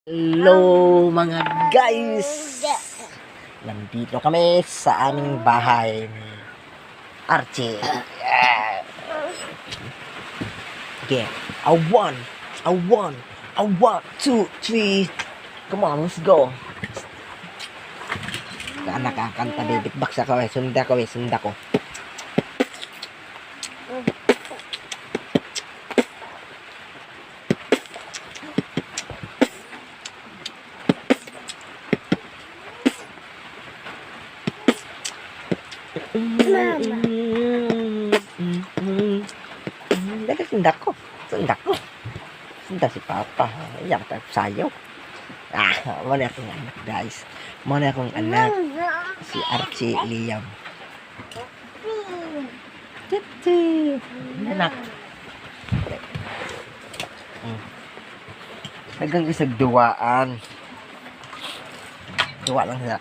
Hello mga guys! Nandito kami sa aming bahay ni Archie. Yeah. Okay, a one, 2, 3. Come on, let's go. Nakakanta baby. Baksa ka we, sunda ko. Dali, sunda ko. Sunda si Papa. Iyak tayo sayo. Mana akong anak guys. Mana akong anak. Si Archie Liam. Titi. Anak. Hanggang isang duwaan. Duwa lang sila.